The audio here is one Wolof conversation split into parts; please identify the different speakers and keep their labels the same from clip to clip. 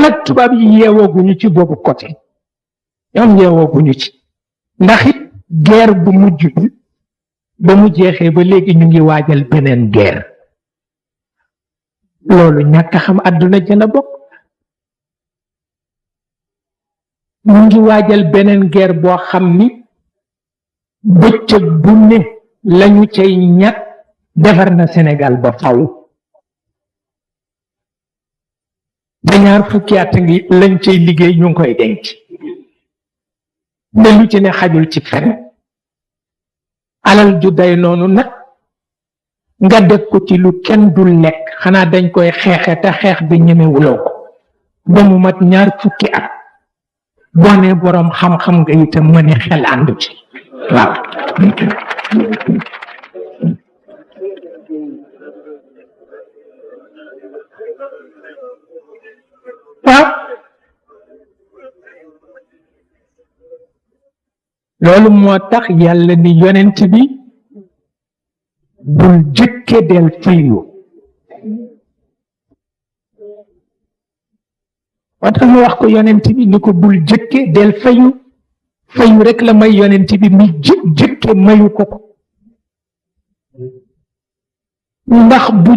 Speaker 1: nag tubaab yi yeewooguñu ci boobu côté ñoom yeewooguñu ci ndax it guerre bu mujj bi ba mu jeexee ba léegi ñu ngi waajal beneen guerre loolu ñàkk a xam àdduna jën a bokk ñu ngi waajal beneen guerre boo xam ni bëccëg bu ne lañu cay ñàkk defar na Sénégal ba faw te ñaar fukki at ngi lañ cay liggéey ñu ngi koy denc ne lu ci ne xajul ci fenn alal ju day noonu nag nga def ko ci lu kenn dul lekk xanaa dañ koy xeexe te xeex bi ñemewuloo ko ba mu mat ñaar fukki at boo nee boroom xam-xam nga itam ma ne xel àndu ci waaw waaw loolu moo tax yàlla ni yonent bi bul jëkke del fayu moo tax mu wax ko yonent bi ni ko bul jëkke del fayu fayu rek la may yonent bi mi jëkke mayu ko ko ndax bu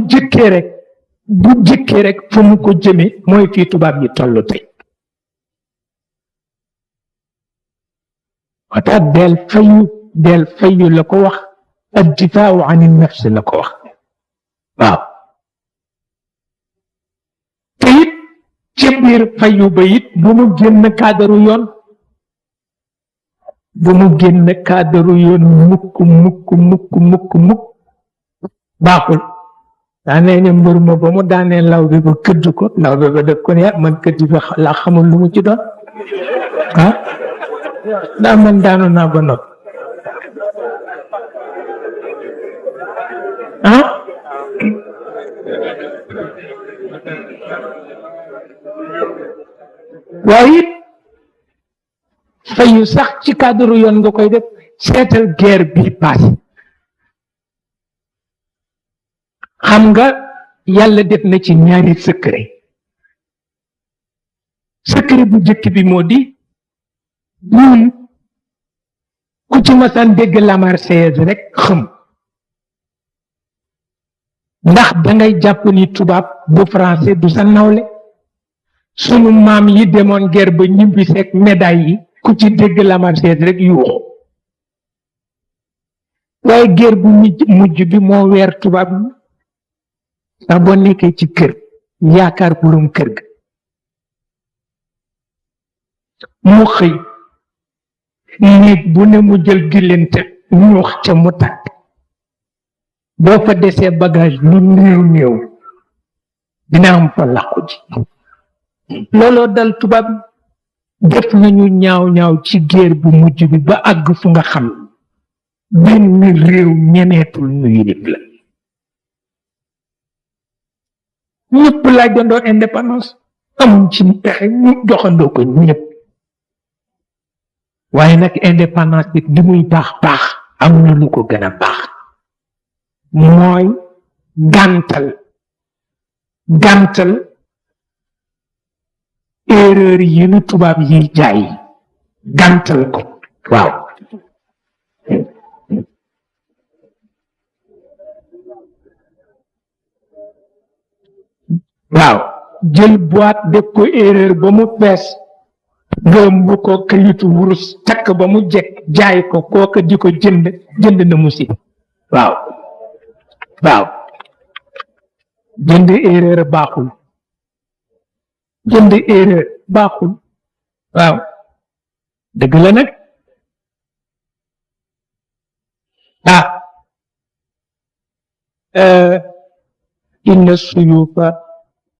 Speaker 1: jëkkee rek fu mu ko jëme mooy fii tubaab yi tollu tey moo tax del fayu la ko wax addifaawu an nafs la ko wax waaw te it ci biir fayu ba it bu mu génn kaadaru yoon mukk baaxul daa nee ne mbër ma ba mu daanee law bi ba këdd ko law bi ba dëkk ko ne man këdd bi laa xamul lu mu ci doon ah daa man daanu naa ba noppi ah waaye it fayu sax ci cadre yoon nga koy def seetal guerre bii passé xam nga yàlla def na ci ñaari secret bu jëkk bi moo di ñun ku ci masaan dégg la Marseillaise rek xam ndax dangay jàpp ni tubaab bu français du sa nawle sunu maam yi demoon guerre ba ñibbi seeg médaille yi ku ci dégg la Marseillaise rek yuuxu waaye guerre bu mujj bi moo weer tubaab yi ndax boo nekkee ci kër yaakaar borom kër ga mu xëy néeg bu ne mu jël gilente ñuux ca mu tàkk boo fa desee bagage lu néew dina am fa làqu ji looloo dal tubaab def nañu ñaaw ci guerre bu mujj bi ba àgg fu nga xam benn réew ñemeetul nu yilif la ñëpp laajandoo indépendance amuñ ci pexe ñu joxandoo ko ñëpp waaye nag indépendance bi li muy baax am na lu ko gën a baax mooy gàntal erreur yi nu tubaab yi jaay gàntal ko waaw jël boîte def ko erreur ba mu fees ngëm bu ko kayitu wurus takk ba mu jekk jaay ko kooka di ko jënd na musi waaw jënd erreur baaxul waaw dëgg la nag inna suyufa